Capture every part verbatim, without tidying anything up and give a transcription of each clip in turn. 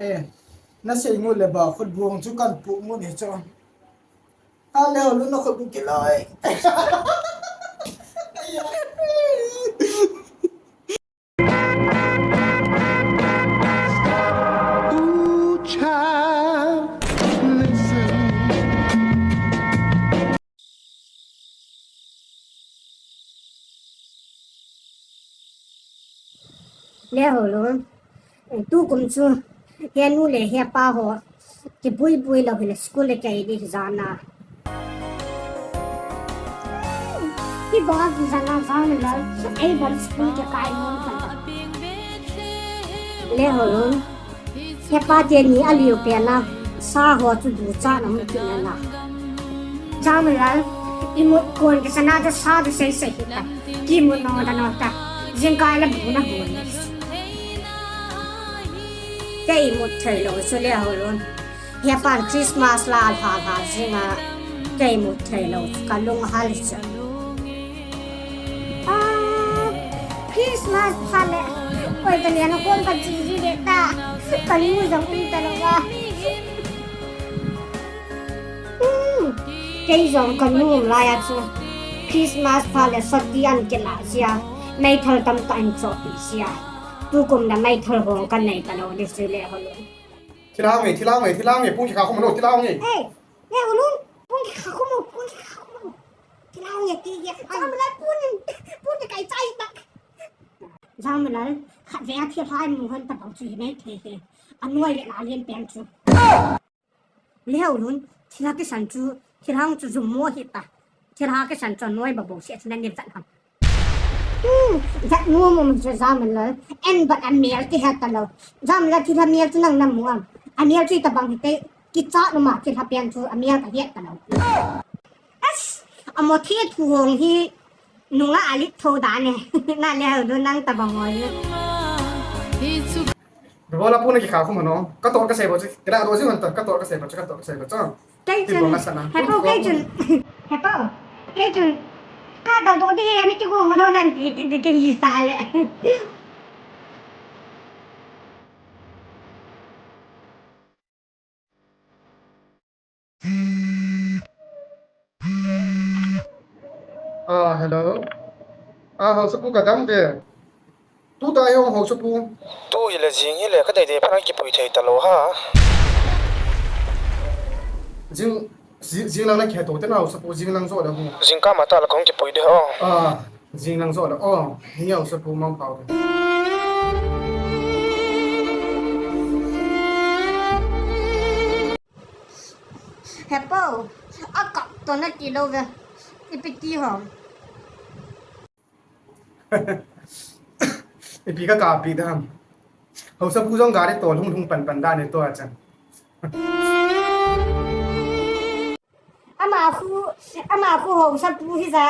Eh, na sei ngut le ba khut buang chu kan pu ngut hi chu. Ta le ho lu na khut bu kiloi. Ooh, child, listen. Le ho lo. Tukum chu henu le hepa ho kibui bui lou hile school le kei di jana. Hi ba ki jana jana la ei ban school ke kai mun ta. Le ho lo. Hepa teni aliu pena sa ho chu ducha na mu kinana. Jana la imut kon ke sana ta sa ta sei sei hita. Kimu no da no ta. Jingkai la bu na bu. Kei imut thei lou chu le ho lon. Hepan Christmas la lha lha jinga kei imut thei lou chu ka lung hal chu. Ah, Christmas pha le. Koi ta lian kon ka chi ji de ta. Ka nu jong um ta lou a. Hmm. Kei jong ka nu um lai a chu Christmas pha le sati an kila sia. Meithal tamtah in chohpeh sia. Tukum na meithal hong ka nei ta lou di si le ho lo. Thilha nge, thilha nge, thilha nge, pung kikha khum lo, thilha nge. Ei, le ho lo, pung kikha khum lo, pung kikha khum lo. Thilha nge, ti nge. Jam la pung, pung kikai chai ta. Jam la, khat ve a thilha mu han ta bang chu hi nei thei he. Anoi le la lien pen chu. Leo lun, thilha kisan chu, thilha chu jum mo hi ta. Thilha kisan chu noi ba bo se chu nan ni vat ham. Hmm, vat mo mo chu Jam la. En ba a mial kihe ta lo. Jam la thilha mial chu nang na mu am. A mial chu ta bang hi te, kicha no ma thilha pian chu a mial ka he ta lo. As, a mo thi thu hong hi, nunga a lit tho da ne. Na leo lun nang ta bang hoi. Bibola pu na kikha khum ano. Ka to ka sei bo chu. Kila do jing an ta. Ka to ka sei bo chu. Ka to ka sei bo chu. Kei chun. Bibola sana. Hepo kei chun. Hepo. Kei chun. Ka to do di he mi ki go mo nan di di di di sa le. Ah, hello. Ah, haosapu ka dam ve. Tu ta hong haosapu. Tu hile jing hile ka dei dei phan kipui thei ta lo ha. Jing, ji-, jing lang na khe to te na haosapu jing lang jo le hu. Jing ka ma ta la kong kipui de ho. Ah. Jing lang jo le, oh, hi haosapu mang pau. Hepo, a kap to na ti lo ve. Ipi ti hom. Ipi ka kapi dam. Haosapu jong gari to lhung lhung pan pan da ne to a chan. Ama khu, ama khu haosapu hi ja,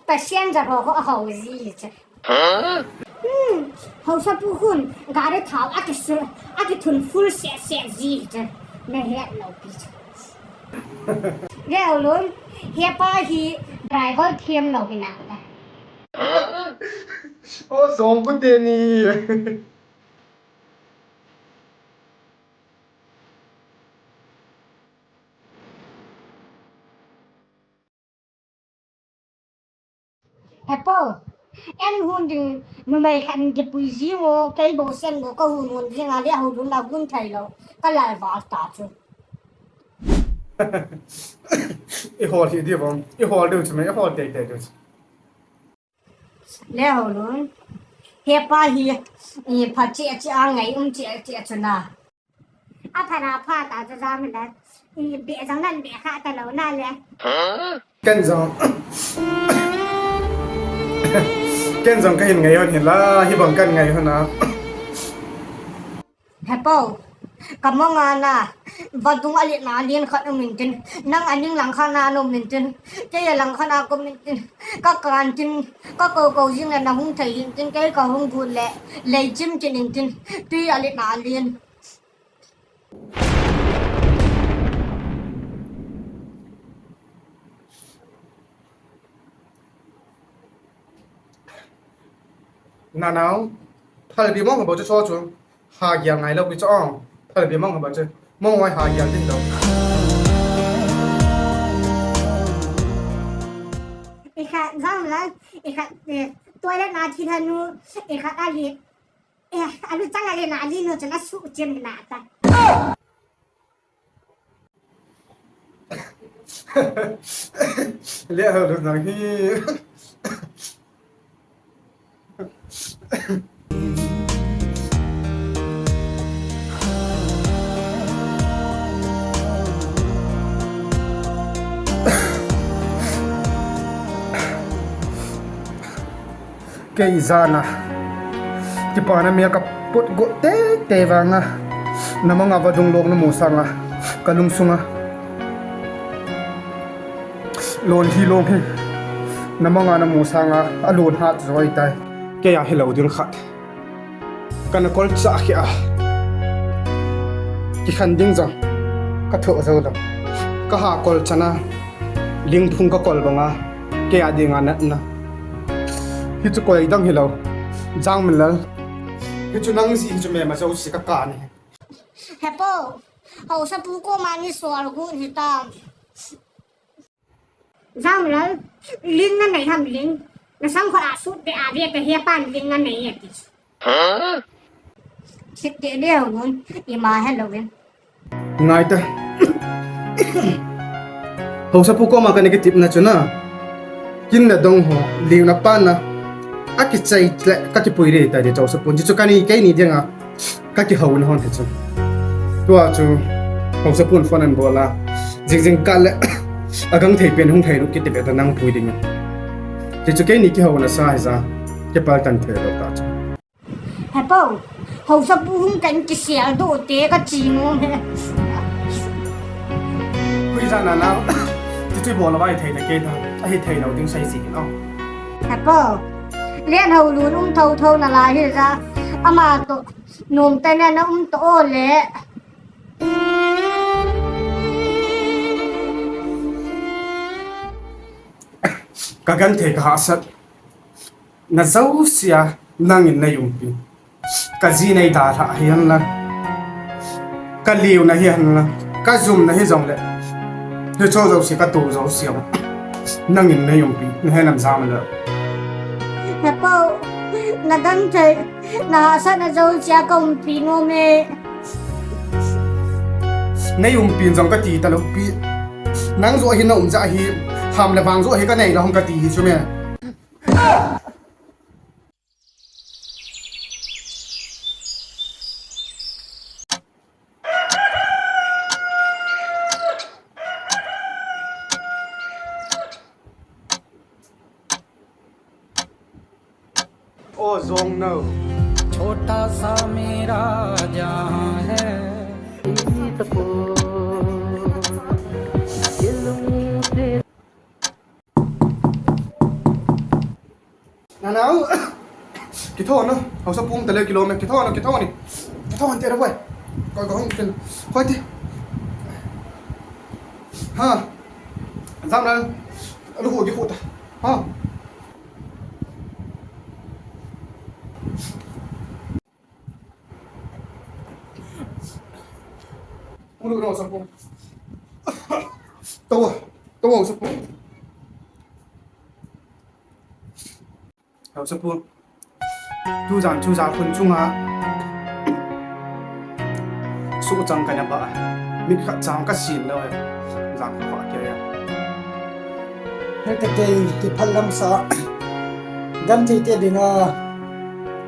passenger ho khu a hao ji che. Hmm, haosapu khun, gari thao a kisu, a kithun full set set ji che. Me het lo pi che. Leo lun, hepa hi driver thiam lo hi na. O, song ku te ni. Hepo, en hun ding, numei khat in kipui jing o, kei bou sen bou ka hun hun jing a, le hou dun la gun thei lou, ka lal val ta chu. I hol hi di bom, i hol diu chu me, i hol tei tei diu chu. Le hou lun. Hepa hi, i pha che che a ngai um che che chu na. A pha na pha ta chu Jam la. I be jang nan be kha ta lou na le. Ken jong. Ken jong ka hin ngai hon hi la, hi bang kan ngai hon a. Hepo, ka mong a na, vadung a len na len khat um in tin, nang a ning lang khat na um in tin, kei a lang khat na ka um in tin, ka kan tin, ka ko ko jing le na hung thei in tin, kei ka hung gut le, lei chim kin in tin, tui a len na len. Nanao, phal bi mong bo chu cho chu. Ha, gia ngai lou pi chu ong. Tale be mang ba che. Mang wai ha ya tin da. Ikha, Jangminlal, ikha, eh, toilet na thi thanu, ikha ali, eh, alu chang ali na ali no chana su chen na ta. Le ha lu na hi. Kei jana kipana mi a kapot got tei tei vanga, namanga vadung lok namu sanga, kalungsunga lon hi long hi, namanga namu sanga alon hat joi tai. Kei a hilou ding khat kana kolcha khia, kikhen ding jong kathoh jou lou. Kaha kolchana lingphung kakol banga, kei a dinga natna. Hichu koi dang hilou, Jangminlal. Hichu nang ji hichu mema jouse kakani. Hepo, haosapu koma nei sol got hitam. Jangminlal, ling nanei ham ling? Nasang kho a sut te a ve te hepan ling nanei ati. Sit te de hon, ima helou in. Ngai ta. Haosapu koma kana kitepna chu na, kin nadong ho, liuna pana akichai le kakipui dei tai di haosapu. Hichu kani keini dinga kakihouna hon hichu. Tua chu haosapun phone anabol a, jingjing kah le agangthei pen hung thei lou kiti ve ta nang pui ding. Hichu keini kihouna sa hija, kipaltan thei lou ta chu. Hepo, haosapu hung kan kisel doh te kachi nom e. Pui jana na, hichu bol a vai thei le kei ta, ahithei lou ding sei ji in o. Hepo, Lenhoulun um thotho nalai hija, ama toh nom tah in naum toh o le. Kagenthei kahahsatna jousea nangin neiumpi. Kaji neidalhah hihen lang, kaliuna hihen lang, kajumna hijongle, hicho jouse katoh jousea nangin neiumpi. Nahe nam Jangminlal? Hepo, nagenthei, nahahsatna jousea kaumpi nom e. Neiumpi jong kati talou pi. Nang joh hi naum jeh hi, ham le vang joh hi kanei lou ham kati hi chu me. O jong no. छोटा सा मेरा जहां है। Nanao. Kitho no. Haosapu um tale kilom e. Kitho no, kitho ni. Kitho ni te ra boy. Koi ko hung kin. Koi te. Ha. Jangminlal. Alu hu di hu ta. Ha. Ulu no haosapu. Tawa, tawa haosapu. Haosapu. Tujan chu jalkhun chunga sohchang kana bah a, mit khat chang kasin lou e. Jan kha kei a. Hete kei kiphalam sa. Genthei te dinga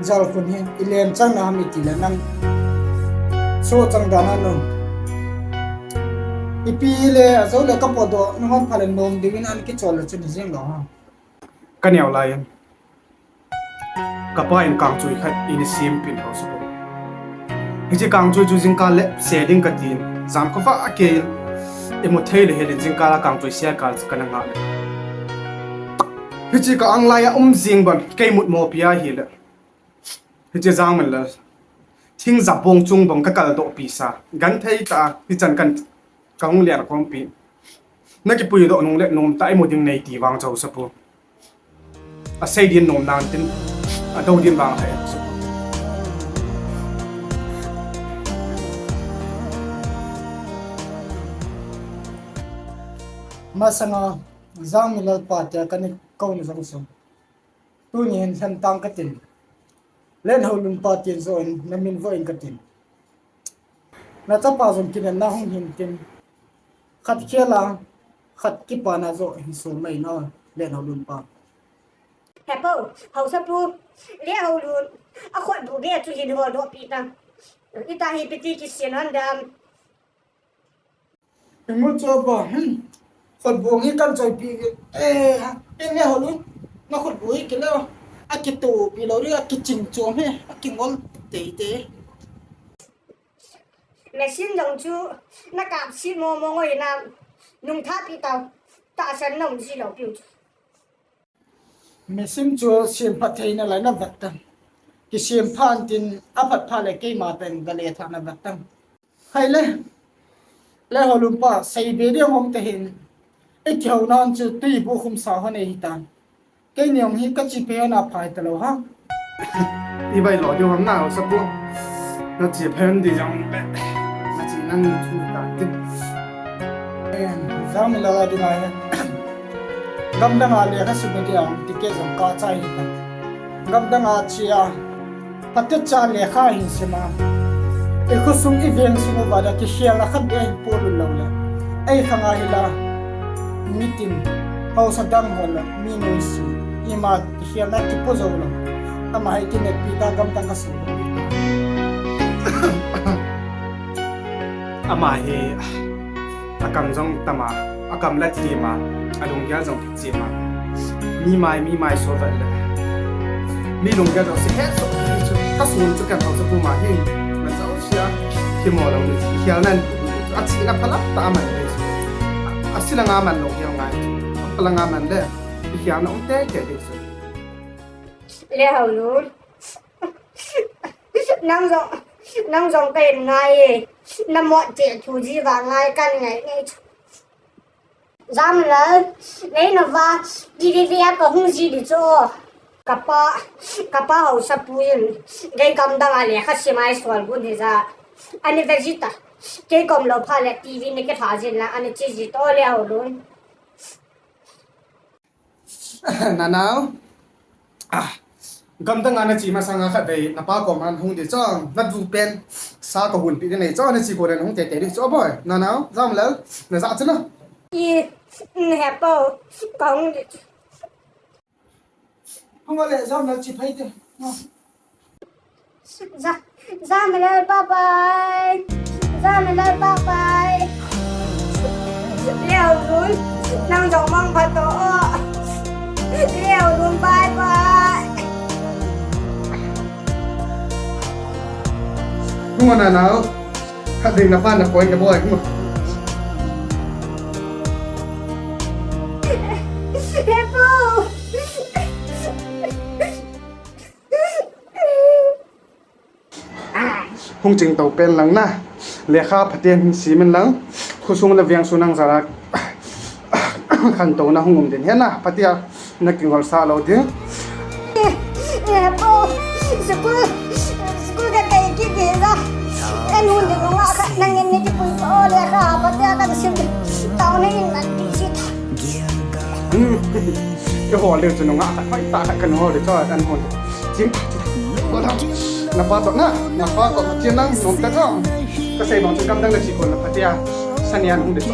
jalkhun hi ilen chang na ham iti le nang. Sohchang dan a nung. Ipi le ajou le kapodoh nung ham pha le nom ding in an kichol le chun jing lou ha. Kaneo lai in. Kapa in kangchui khat eina sempeh in haosapu. Hiche kangchui chu jingkah le se ding katin, jan khovah a kei in, imu thei le hel in jingkah a kangchui se kal chu kana ngah le. Hiche ka ang lai a um jing ban, kei mut mo pi ahile. Hiche Jangminlal. Thing japong chung bang ka kaldoh pi sa. Genthei tah a, hichan kan Ka hung lian khompi. Na kipuidoh nung le nom tah imu ding nei ti vang chu haosapu. Asei din nom nan tin, ado din vang hai chu. Masanga Jangmilal pa tia kana kouna jong chu, tuni hin lhentang katin, Lenhoulun pa tin joh in namin vo in katin. Nachapa jong kinepna hung hin tin, khat khel a khat kipana joh hin so mai na, Lenhoulun pa. Hepu, Haosapu, Lenhoulun, akhutbu gei chu hin holdoh pi ta. Ita hi ipi ti kisei nom dam. Imu chu ba, hmm. Khutbu hi kan choipi ve. Eh, eh, Lenhoulun, nakhutbu hi kile. Akitopi lou ding, akiching chom hi, akingol teitei. Machine jong chu nakap si mo mo ngoi na, nung tha pi tau, tahsan nom ji lou piu chu. Machine chu semphat theina lai na vet tan. Kisemphat tin aphat phat le keima pen gale tha na vet tan. Hai le, Lenhoulun pa, seibe ding hom te hin. Ei kihou nan chu tui bu khum sa ho nei hi tan. Keini jong hi kache phei na phai talou ha. Ibai lo ding ham na, Haosapu. Nache phei di jong be. Nache nan thu ta ti. Jangmilal a dinga hi. Gamdang a lekha simna dia ticket jong kachai hita. Gamdang a che a, phatecha lekha hin sima. Ikhosung iveng sung uva dia kikhelna khat beh hin polut lou le, ei khang a hila, mitin, haosa dang ho le, mi noise, ima kikhelna kipo jou lou. Ama hi kineppi ta, gamdang kasim. Ama hi akam jong tama, akam la thima, alunggel jong thima. Mi mai, mi mai so vet le. Mi lunggel jong se het so, kasun chu kan Haosapu ma hi. Najou sia, kimo lou ni, kikhelna. Achena phala ta aman le. Asi langa man lou hiam ngai. Phala nga man le. Kikhelna um teitei ding chu. Lenhoulun. Nang jong, nang jong kahin ngai e. Namot te thu ji vang ngai kan ngai ngai chu. Jangmilal, nei na va, T V V a kahung ji di chu. Kapa, kapa Haosapu in, kei gamdang a lekha simna sol gun hi ja. Ani ve ji ta. Kei kom lou phat le T V ni kitha jin lang, ani che ji to Lenhoulun. Nanao. Ah, gamdang a nache masanga khatvei napa koma nahung di chu, nadu pen sa kahunpi di nei chu, nache kona nahung teitei di chu boi. Nanao, Jangmilal, najah chu na. I, hepu, kahung di chu. Hung le, Jangmilal che phei di. Ja, Jangmilal, bye bye. Jangmilal, bye bye. Lenhoulun, nang jong mangpha to o. Lenhoulun, bye bye. Hung o Nanao. Khatvei napa nakoi na boi. Hung o. Hepu. Hung ching to pen lang na. Lekha phaten sim in lang. Khosung le veng sung nang jal a khantouna hung um ding ahi na. Phatea nakingol sah lou ding. Hepu, school, school kakai kit ding ahi. Kan hun ding nunga khat nangin nei kipui o, lekha phatea kasim. Taona in nan ti sit. Hmm. Kihol le chu nunga khat hoitah khat kan hol le chu kan hol. Chim. Napa toh na, napa toh na, chim nang nom ta chu. Kasei bang chu gamdang nache kona phatea. Sania hung di chu.